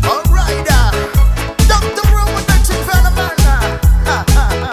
Alright, Dr. Roman, Ha, ha, ha.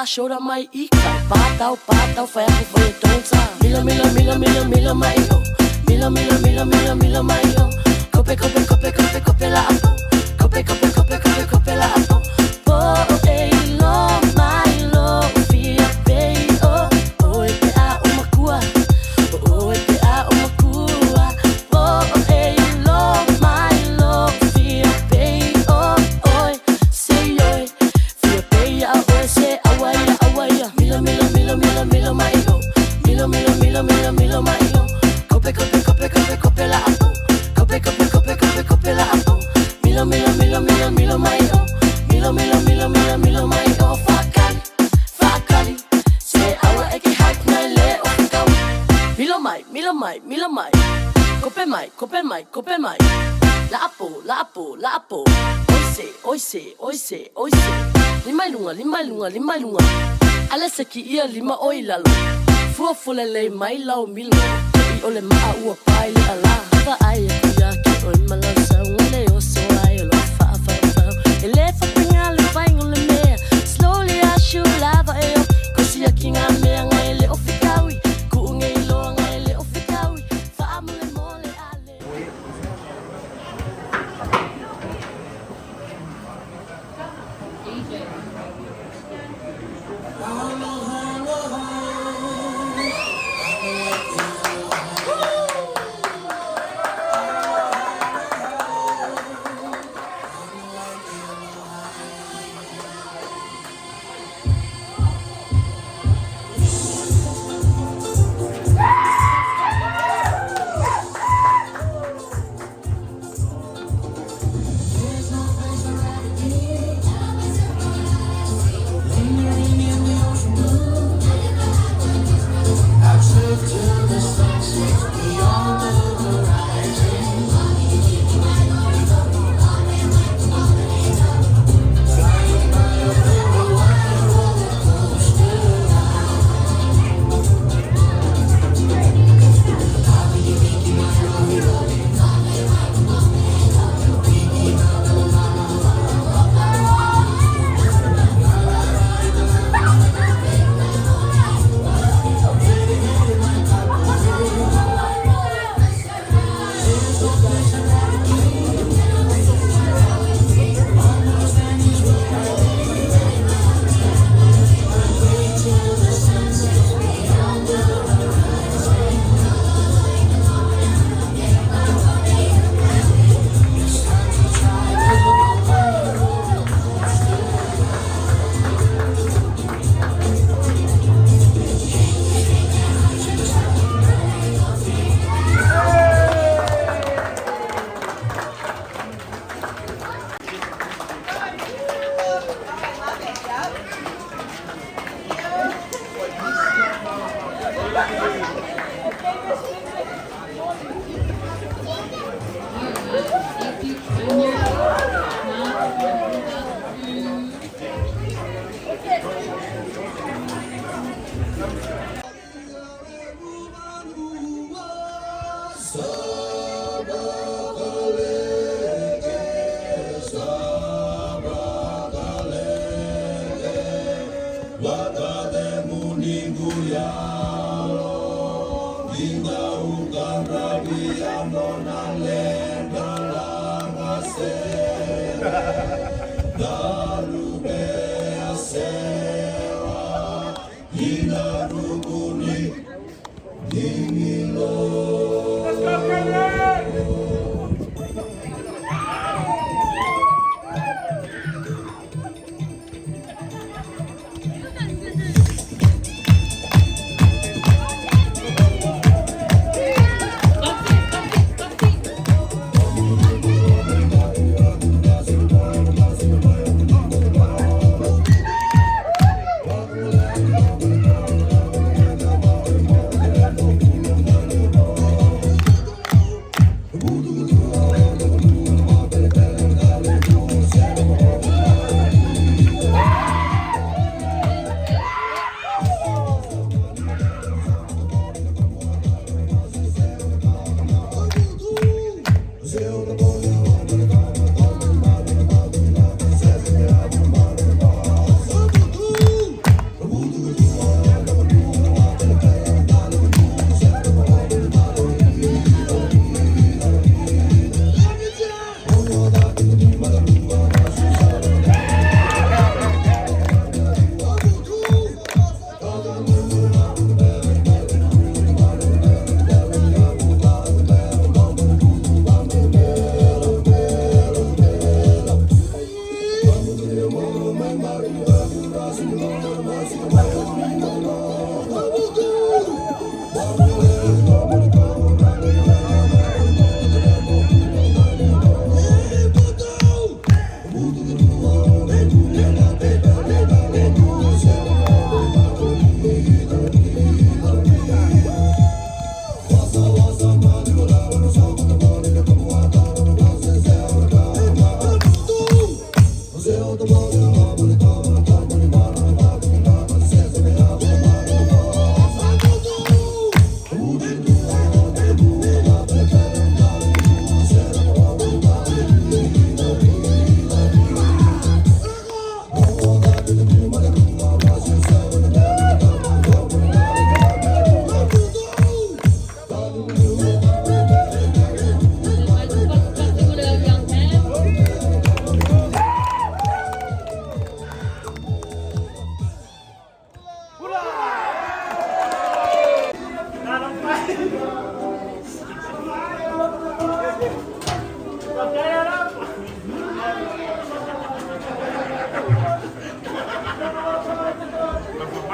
Shoda mai ika patau patau fai aku fai don't mila mila mila mila mila mai o mila mila mila mila mila mai o kope kope kope kope kope la apo kope kope kope kope kope la apo po e lo mai lo fia pe o o e te a o makua o e te a o makua po e lo mai lo fia pe o oi se oi fia pe ya o se awaya awaya mila mila mila mila mila mai o mila mila mila mila mila mai o kope kope kope kope kope la apo kope kope kope kope kope la apo mila mila mila mila mai, kope mai, kope mai. Laapo, laapo, laapo. Oise, oise, oise, oise. Lima i luga, lima i luga, lima i luga. Ale se ki ia lima o i lalo. Fuafua lelei mai lau milo. I ʻole maʻa ua pae le ʻalā. Vaai aku iā ke ʻoe ma lau sauga le oso ai o lou faʻafaufau. E le faapena le faiga o le mea. Slowly a shoot lava e o. Kosi aki ngā mea ngai e le o fekaui. Kuʻu nei loa ngai e le o fekaui. Faamolemole ale.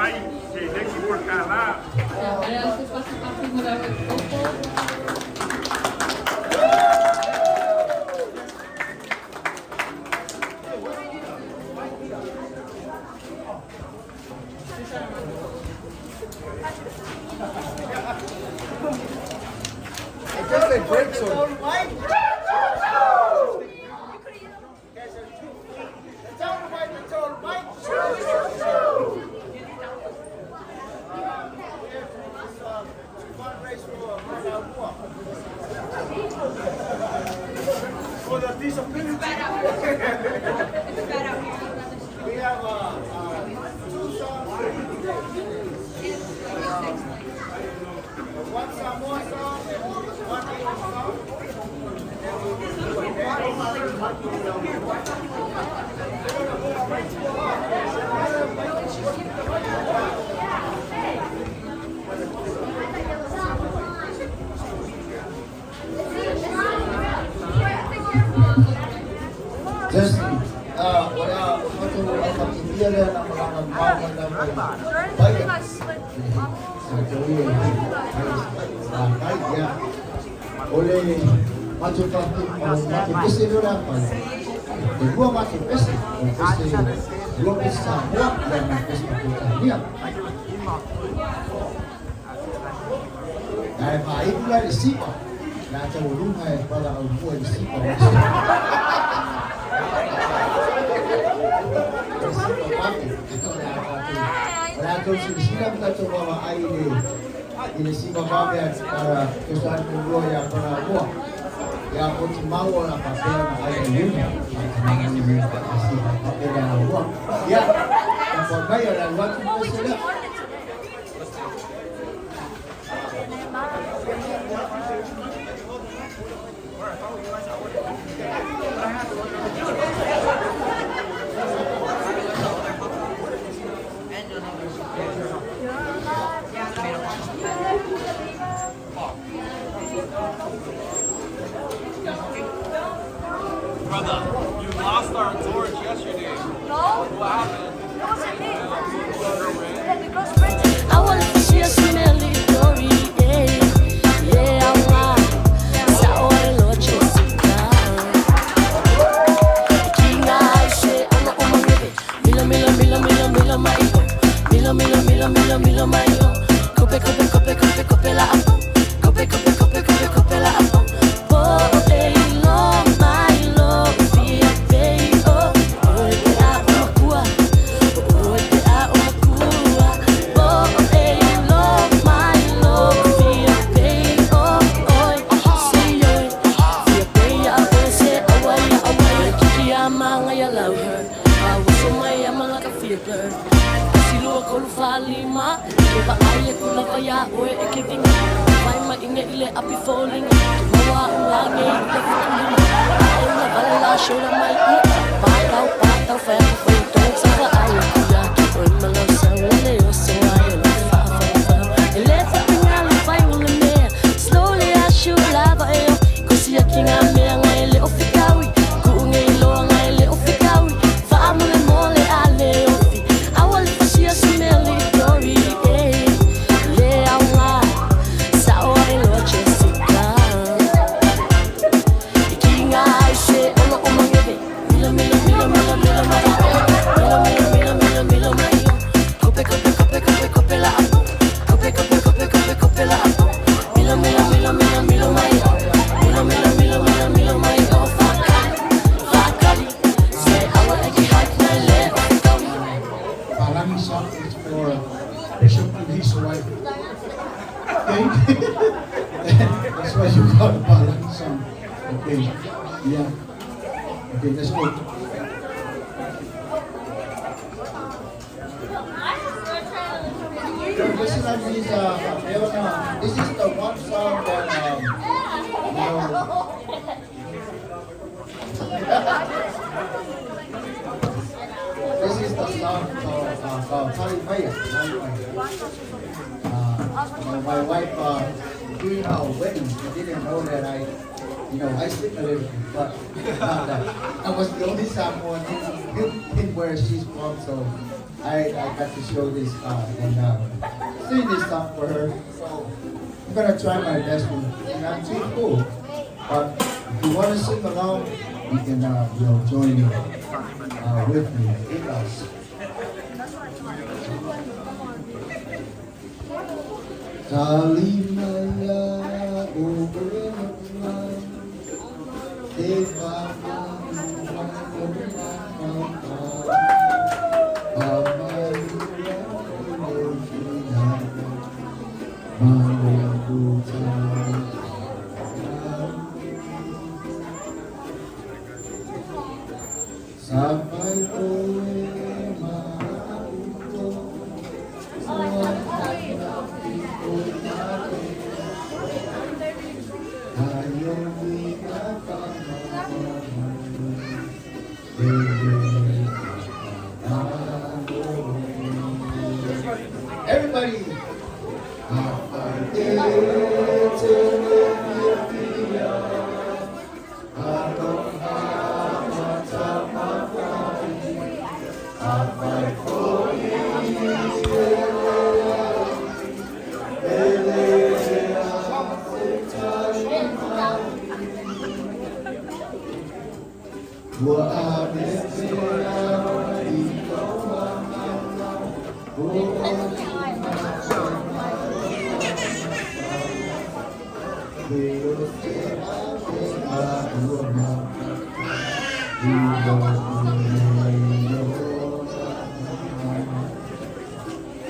mai seleni mo le tālā. We have two songs. One Samoan song and one English song. Just, wala, matuloy ang na mga nagpapagandang bayan. Sa Korea, kaya, ole, matupati, matupisi nura pa. Dua matupisi, matupisi, dua pisa, dua dan matupisi matupisi. Dahil maibula ni Sipa, nasa ulunga para ang buhay ni Sipa. Wala sinisila mo tato mama ai le ile sipa mame para kesuan kulo ya para mua. Ya o ti mau na papel na ai le luna. Ni mi kasi papel na mua. Ya na por mai la watu mo sila. Brother, you lost our torch yesterday. No. What happened? It wasn't me. Yeah, the girls rented. I want to see a smelly glory, yeah, yeah, I want. Sa ore lo Jessica. Kinga se ona o mangebe. Mila mila mila mila mila mai o. Mila mila mila mila mila mai o. Kope kope kope kope kope la apo. Kope kope kope kope kope la apo. Po e lo mai lo via pe o. Oi te a o makua. Oi te a o makua. Po e lo mai lo via pe o. Oi si oi. Via pe a o se awai awai. Kiki a manga ya lau her. A waso mai a manga ka fia blur. Silua kolu whalima. Ke wa ai e kula whai a oe e ke vinga. Whai ma inga ile api fōlinga. Ke maua unga nge ile fukulima. Ai una wale la shola mai i. Pātau, pātau, whai aku whai tōng sa wha ai e kuia ki oi malau sa wale o so ai o la wha wha wha. E le whapinga le whai ule mea. Slowly I shoot lava e o. Kusi a ki ngā mea ngai le o whikaui. Ku unge i loa ngai le o whikaui. Whaamule mole a le ofi. Awa le fasia smeli glory, eh. Le au ngā, sa o ai loa Jessica. I ki ngā ai se ono o mangebe. Mila, mila, mila, mila, mila mai o. Mila, mila, mila, mila, mila mai o. Kope, kope, kope, kope, kope la apo. Kope, kope, kope, kope, kope la apo. Mila, mila, mila, mila, mila mai o. Mila, mila, mila, mila, mila mai o. Whakali, whakali. Se awa e ki haip nei le o whikaui. Palangi song is for Bishop and his wife. Okay? That's why you call it Palangi song. Okay. Yeah. Okay, let's go. This is the one song that you know, this is the song called Maya. My wife, during our wedding, she didn't know that I, you know, I sing a little bit, but not that. I was the only someone in where she's from, so I got to show this and sing this song for her. So I'm gonna try my best to not too full, but if you want to sing along, you can join in with me, with us. Kalimaya Sampai kowe Everybody.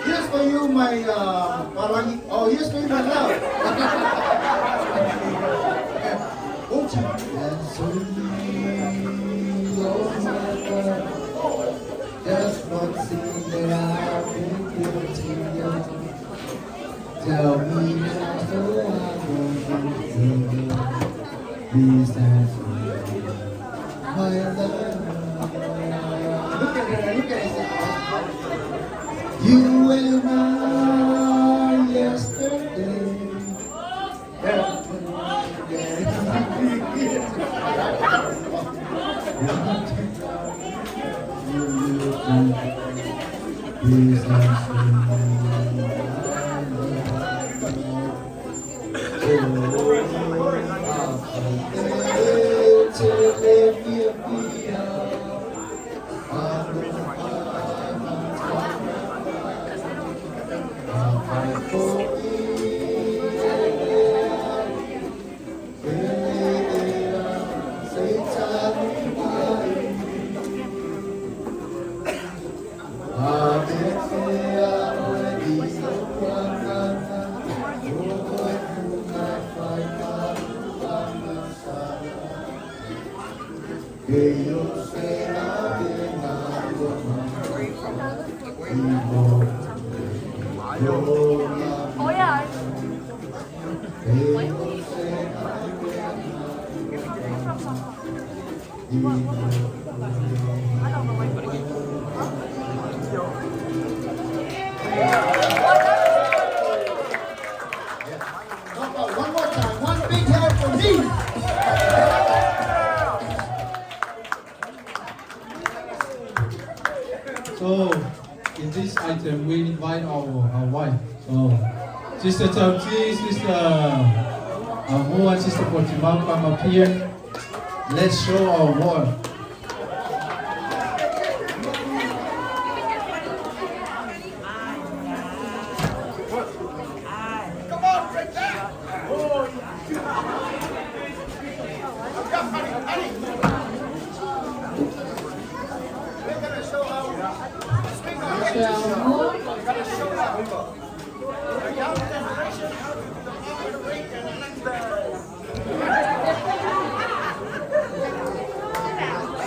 Here's for you, my parang. Oh, here's for you, my love. Just one thing that I've been guilty of. Tell me now so I won't do it again. Please answer me, my love. Look at her, look at her. You and I yesterday. Please answer Oh yeah. One more time, one big hand for me. So in this item, we invite our wife. So Sister Tauti, Sister Amu, and Sister Portimao come up here. Let's show our work. Come on, break that. We're gonna show how. We're gonna show how. The young generation how to do the arm break and the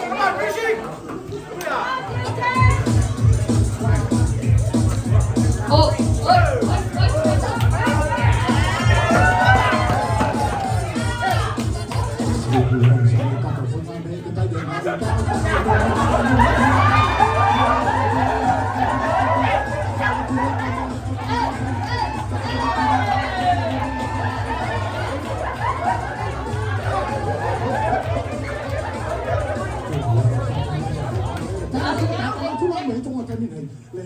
Come on, Rishi. Oh, oh, oh,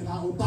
Vamos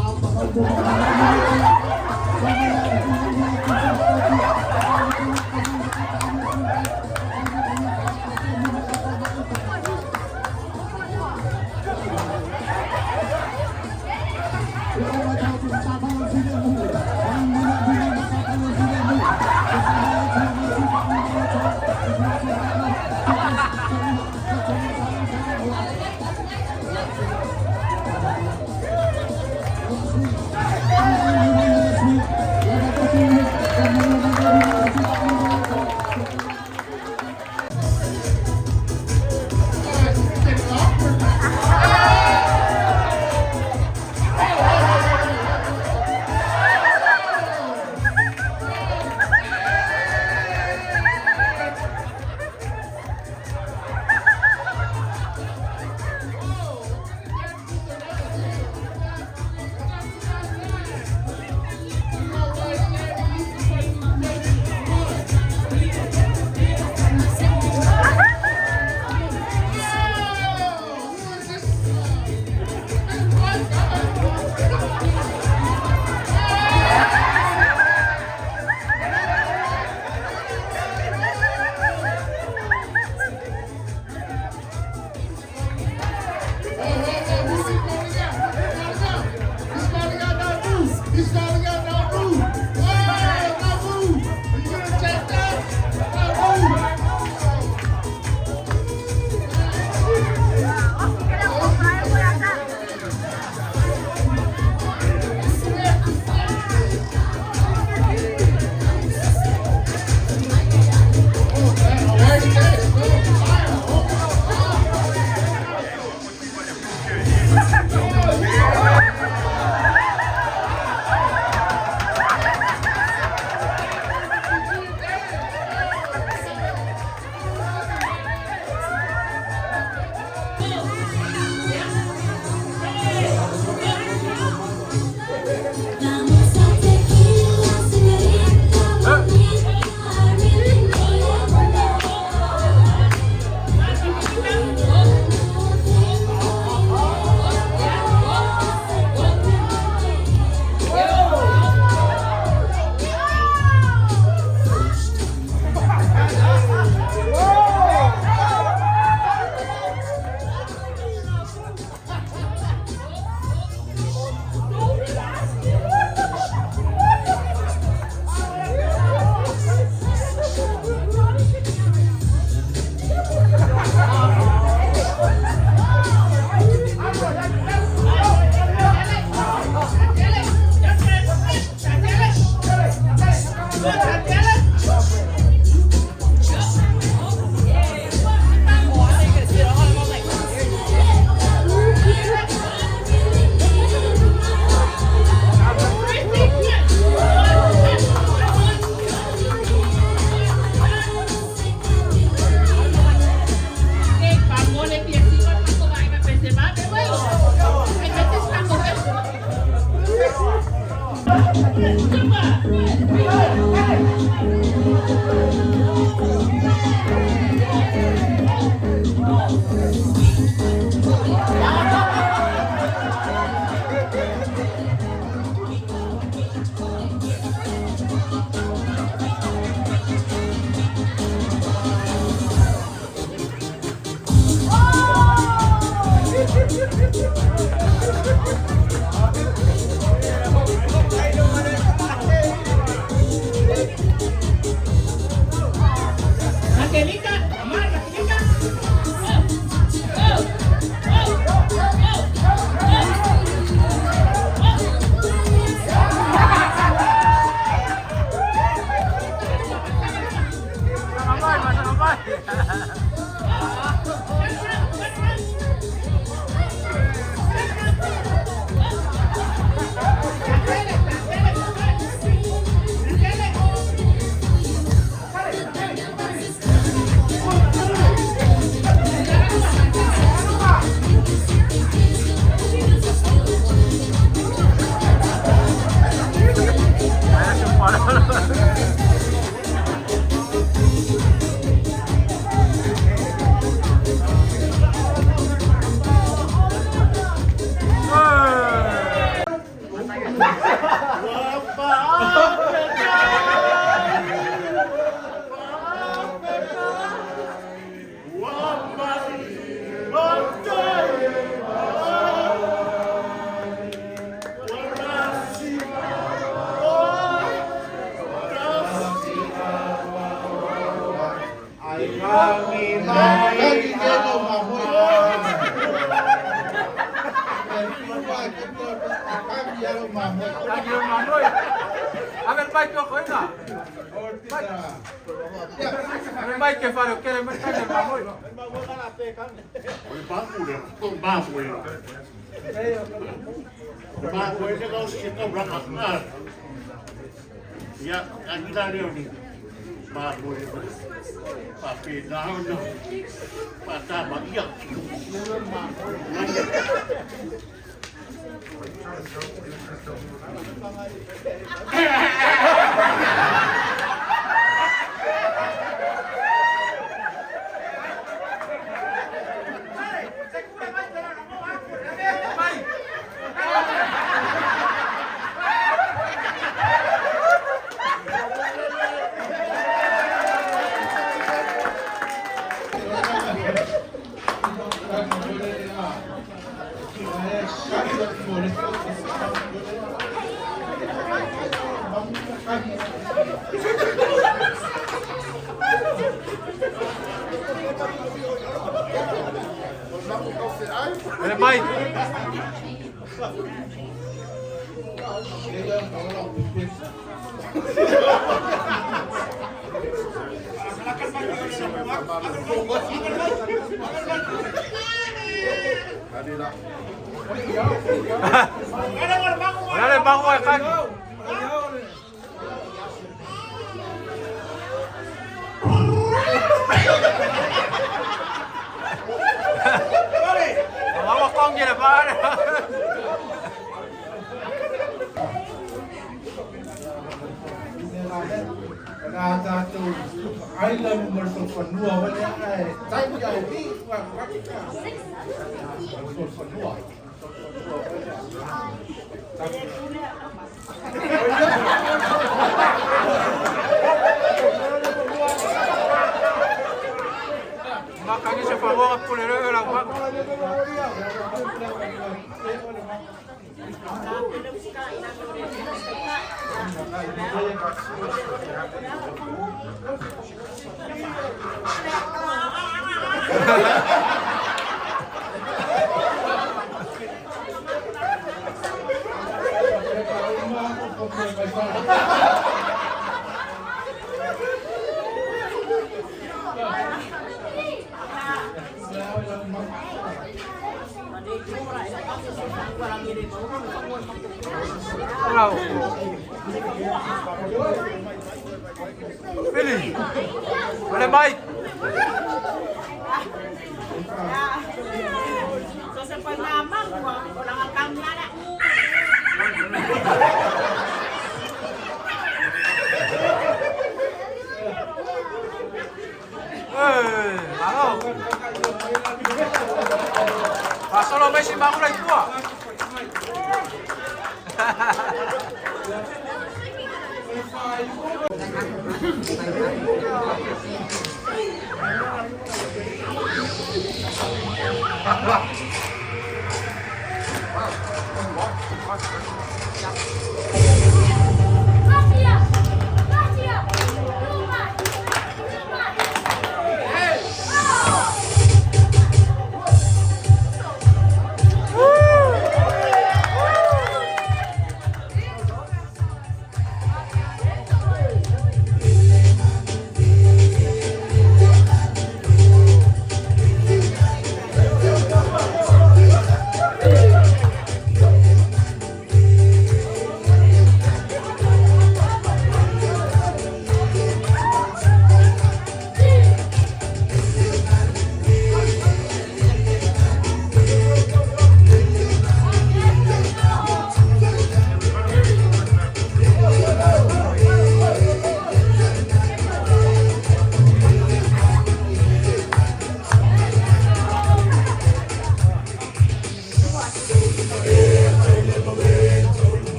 a tequila, señorita bonita, really Angelica, Omar, Angelica. Oh, oh, oh, oh. Thank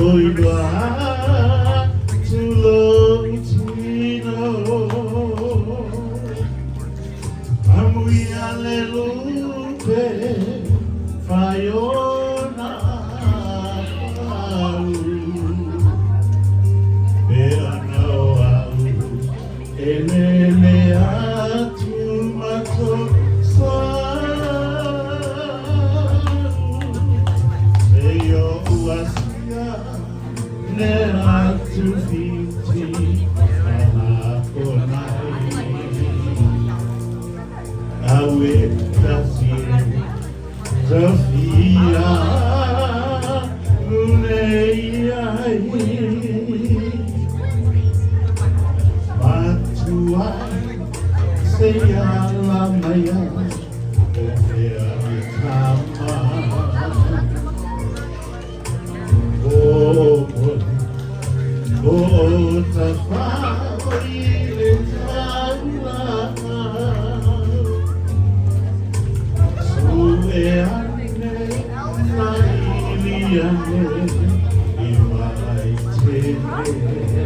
Toiloa tulou tino Amuia le lupe whaiona au Pe ana o au e lele atu mato sa Se o uasia ne atu whiti Whamakonai Awe tasi Sofia Lune ai Matua Se ala maya O mea i tama O mole O ta whao i le taulanga Su e ane na ili ane I mai tene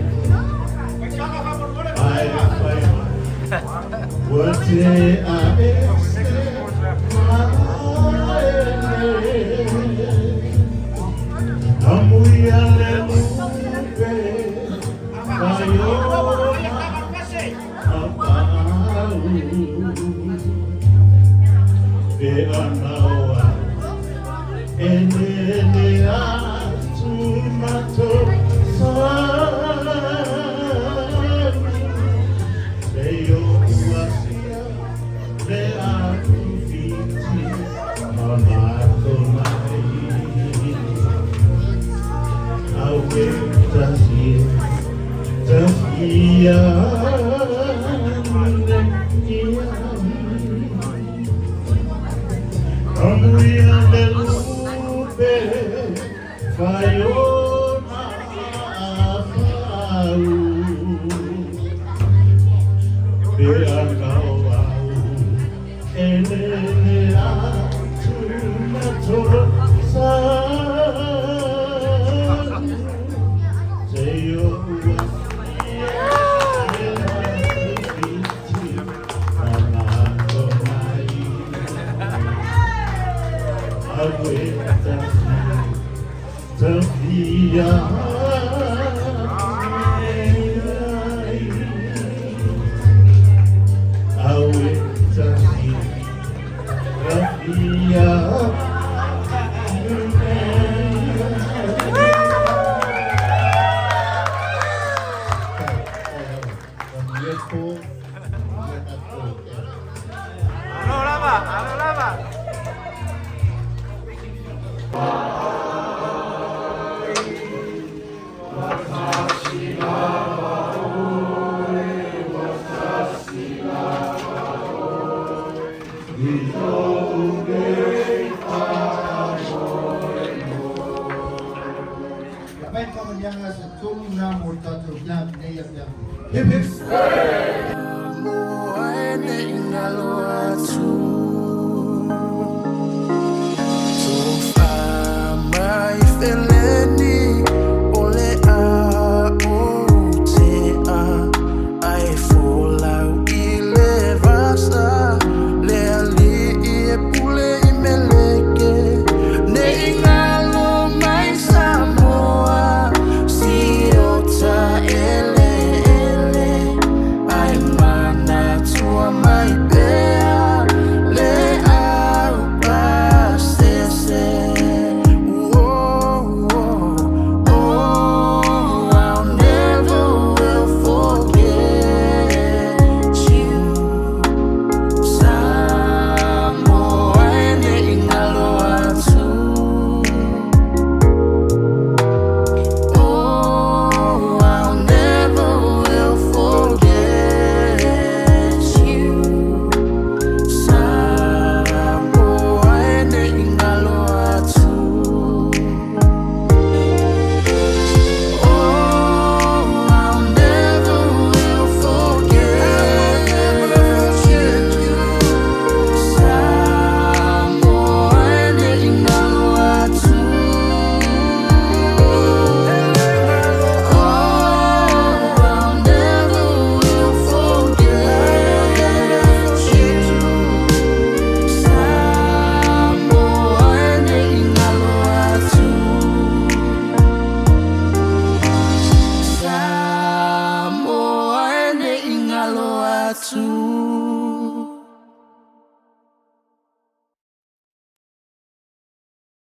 Ai whai mai Ua te a e se maele Amuia le lupe Waiona apau Pe anaoa E nene atu mato sa Se o uasia Le atu fiti Mamato mai Awe tahi Tafia Amuia le lupe Whaiona whau Pe anau au E lele atu mato sa Te o uasia Le atu whiti Mamato mai Awe tahi Tafia Awe tahi Tafia Year 4, year 4. Alo lava, alo lava. Mai whamanyanga se tolu ngā mō tātou kia nei a pia. Hip hip! Mai pea le au pasese. atu.